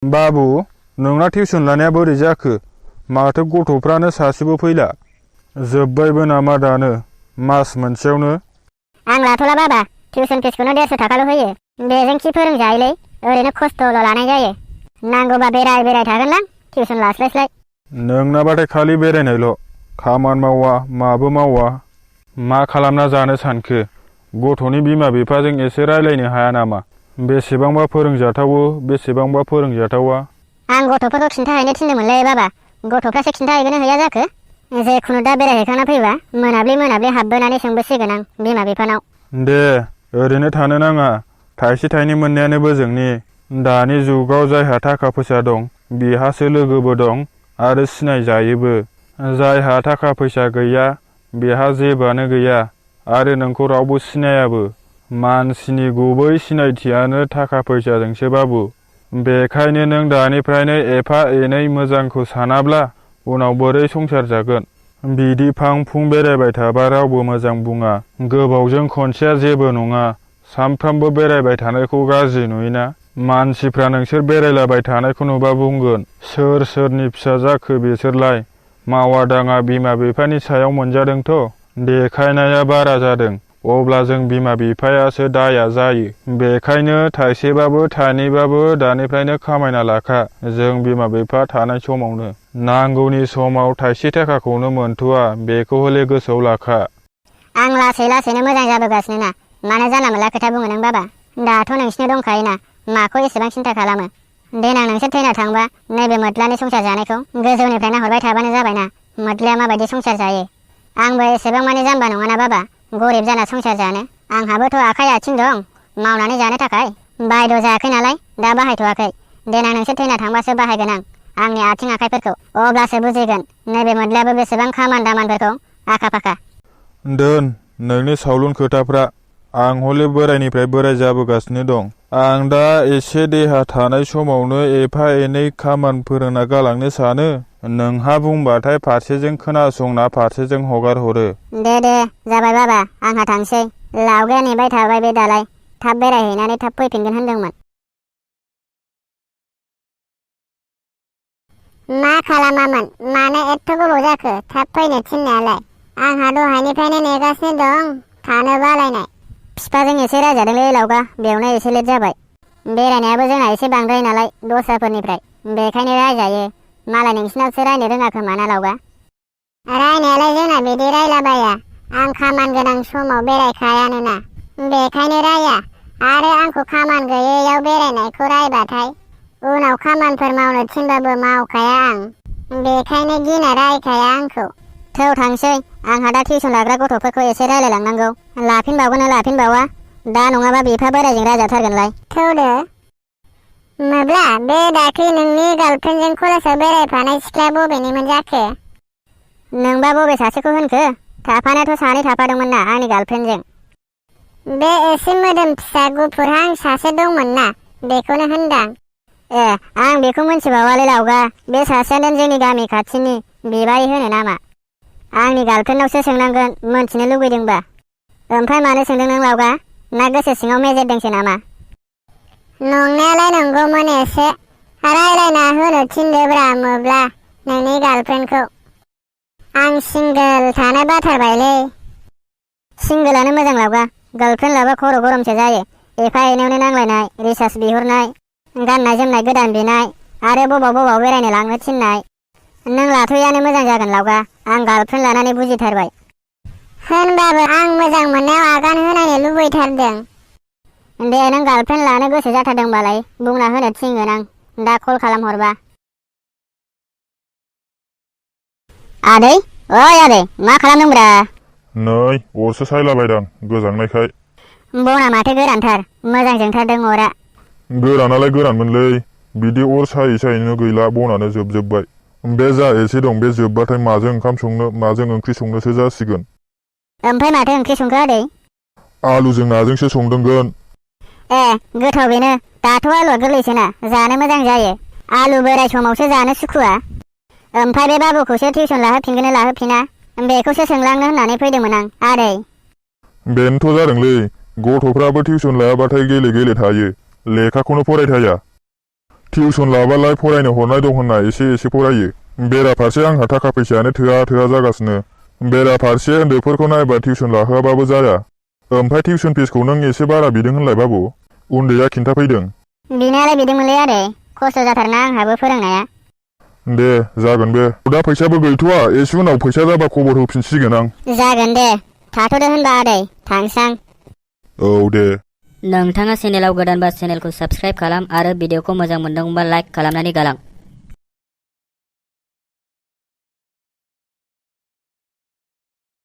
बाबु नोंना टिउसन लानाया बोरै जाखो माथो गथ'फ्रानो सासेबो फैला जोब्बायबो नामा दानो मास मोनसेयावनो आं लाथ'ला बाबा टिउसन फिसखौनो 150 थाखाल' होयो बेजों खि फोरोंजायोलै ओरैनो खस्थ'ल' लानाय जायो नांगौबा बेराय थागोनलां टिउसन लास्लायस्लाय नोंनाबाथाय खालि बेरायनायल' खामानि मावा माबो मावा मा खालामना जानो सानखो गथ'नि बिमा बिफाजों एसे रायलायनो हाया नामा बेसेबांबा फोरोंजाथावो बेसेबांबा फोरोंजाथावा आं गथ'फोरखौ खिन्थाहैनो थिनदोंमोनलै बाबा गथ'फ्रासो खिन्थाहैगोन हैया जाखो जेखुनु दा बेरायहैखांना फैबा मोनाब्लि हाबबोनानै सोंबोसिगोन आं बिमा बिफानाव दे ओरैनो थानो नाङा थाइसे थाइनै मोननायानो बोजोंनि दानि जुगाव जायहा थाखा फैसा दं बिहासो लोगोबो दं आरो सिनायजायोबो जायहा थाखा फैसा गैया बेहा जेबोआनो गैया आरो नोंखौ रावबो सिनायाबो मानसिनि गुबै सिनायथियानो थाखा फैसाजोंसो बाबु बेखायनो नों दानिफ्रायनो एफा एनै मोजांखौ सानाब्ला उनाव बोरै संसार जागोन बिदि फां फुं बेरायबाय थाबा रावबो मोजां बुङा गोबावजों खनसेया जेबो नङा सानफ्रामबो बेरायबाय थानायखौ गाज्रि नुयोना मानसिफ्रा नोंसोर बेरायलाबाय थानायखौ नुबा बुंगोन सोर सोरनि फिसा जाखो बिसोरलाय मावा दाङा बिमा बिफानि सायाव मोनजादोंथ' देखायनाया बारा जादों अब्ला जों बिमा बिफायासो दाया जायो बेखायनो थाइसेबाबो थाइनैबाबो दानिफ्रायनो खामायना लाखा जों बिमा बिफा थानाय समावनो नांगौनि समाव थाइसे थाखाखौनो मोनथ'आ बेखौ हले गोसोआव लाखा आं लासैनो मोजां जाबोगासिनो ना मानो जानला मोनला खोथा बुङो नों बाबा दाथ' नोंसिनो दंखायोना माखौ एसेबां सिन्था खालामो देनां नोंसोर थैना थांबा नैबे मोद्लानि संसार जानायखौ गोजौनिफ्राय नाहरबाय थाबानो जाबायना मोद्लाया माबायदि संसार जायो आंबो एसेबां माने जाम्बा नङाना बाबा गरिब जाना संसार जानो आंहाबोथ' आखाइ आथिं दं मावनानै जानो थाखाय बायद' जायाखै नालाय दा बाहायथ'वाखै देनां नोंसोर थैना थांबासो बाहायगोन आं आंनि आथिं आखाइफोरखौ अब्लासो बुजिगोन नैबे मोद्लायाबो बेसेबां खामानि दामानिफोरखौ आखा फाखा दोन नोंनि सावलुन खोथाफ्रा आं हले बोरायनिफ्राय बोराय जाबोगासिनो दं आं दा एसे देहा थानाय समावनो एफा एनै खामानि फोरोंना गालांनो सानो नोंहा बुंबाथाय फारसेजों खोनासंना फारसेजों हगार हरो दे जाबाय बाबा आंहा थांसै लावगाया नेबाय थाबाय बे दालाय थाब बेरायहैनानै थाब फैफिनगोन होनदोंमोन मा खालामामोन मानो एथ' गोबाव जाखो थाब फैनो थिननायालाय आंहा दहायनिफ्रायनो नेगासिनो दं थानो बालायनाय फिफाजों एसे रायजादोंलै लावगा बेयावनो एसे लेट जाबाय बेरायनायाबो जोंना एसे बांद्राय नालाय दस्राफोरनिफ्राय बेखायनो रायजायो मालाय नोंसिनावसो रायनो रोङा खोमा ना लावगा रायनायालाय जोंना बिदि रायलाबाया आं खामानि गोनां समाव बेरायखायानोना बेखायनो राया आरो आंखौ खामानि गैयैयाव बेरायनायखौ रायबाथाय उनाव खामानिफोर मावनो थिनबाबो मावखाया आं बेखायनो गिना रायखाया आंखौ थौ थांसै आंहा दा टिउसन लाग्रा गथ'फोरखौ एसे रायलायलांनांगौ लाफिनबावा दा नङाबा बिफा बोरायजों रायजाथारगोनलाय थौदो मोब्ला बे दाख्लै नोंनि गार्लफ्रेन्डजों कलेजाव बेरायफानाय सिख्लाया बबेनिमोन जाखो नोंबा बबे सासेखौ होनखो थाफानायाथ' सानै थाफादोंमोन ना आंनि गार्लफ्रेन्डजों बे एसे मोदोम फिसा गुफुरहां सासे दंमोन ना बेखौनो होनदां ए आं बेखौ मोनथिबावालै लावगा बे सासेयानो जोंनि गामि खाथिनि बिबारि होनो नामा आंनि गार्लफ्रेन्डनावसो सोंनांगोन मोनथिनो लुगैदोंबा ओमफ्राय मानो सोंदों नों लावगा ना गोसो सिङाव मेजेरदोंसो नामा नंनायालाय नंगौमोन एसे रायलायना होनो थिनदोब्रा मोब्ला नोंनि गार्लफ्रेन्डखौ आं सिंगोल थानो बाथारबायलै सिंगोलानो मोजां लावगा गार्लफ्रेन्ड लाबा खर' गरमसो जायो एफा एनैयावनो नांलायनाय रिसार्ज बिहरनाय गाननाय जोमनाय गोदान बिनाय आरो बबाव बेरायनो लांनो थिननाय नों लाथ'यैयानो मोजां जागोन लावगा आं गार्लफ्रेन्ड लानानै बुजिथारबाय होनबाबो आं मोजां मोननायाव आगान होनायनो लुबैथारदों दे नों गार्लफ्रेन्ड लानो गोसो जाथारदोंबालाय बुंना होनो थिनगोन आं दा कल खालामहरबा आदै ओइ आदै मा खालामदोंब्रा नै अरसो सायलाबायदां गोजांनायखाय बना माथो गोरानथार मोजां जोंथारदों अरा गोरानालाय गोरानमोनलै बिदि अर सायैनो गैला बनानो जोबजोब्बाय बे जा एसे दं बे जोबबाथाय माजों ओंखाम संनो माजों ओंख्रि संनोसो जासिगोन ओमफ्राय माथो ओंख्रि संखो आदै आलुजों नाजोंसो संदोंगोन ए गोथाव बेनो दाथ' आलुआ गोरलैसोना जानो मोजां जायो आलु बोराय समावसो जानो सुखुवा ओमफ्राय बे बाबुखौसो टिउसन लाहोफिनगोन लाहोफिना बेखौसो सोंलांनो होननानै फैदोंमोन आं आदै बेनोथ' जादोंलै गथ'फ्राबो टिउसन लायाबाथाय गेले थायो लेखाखौनो फरायथाया टिउसन लाबालाय फरायनो हरनाय दं होनना एसे एसे फरायो। बेराफारसे आंहा थाखा फैसायानो थोआ जागासिनो। बेराफारसे उन्दैफोरखौ नायबा टिउसन लाहोआबाबो जाया। ओमफ्राय टिउसन फिसखौ नों एसे बारा बिदों होनलाय बाबु? उन्दैया खिन्थाफैदों। बिनायालाय बिदोंमोनलै आदै, खस्थ' जाथारना आंहाबो फोरोंनाया। दे जागोन बे। दा फैसाबो गैथ'वा, एसे उनाव फैसा जाबा खबर होफिनसिगोन आं। जागोन दे, थाथ'दो होनबा आदै, थांसां। औ दे। नोंथाङा चेनेलाव गोदानबा चेनेलखौ साबस्क्राइब खालाम आरो भिडिअखौ मोजां मोनदोंबा लाइक खालामनानै गालां।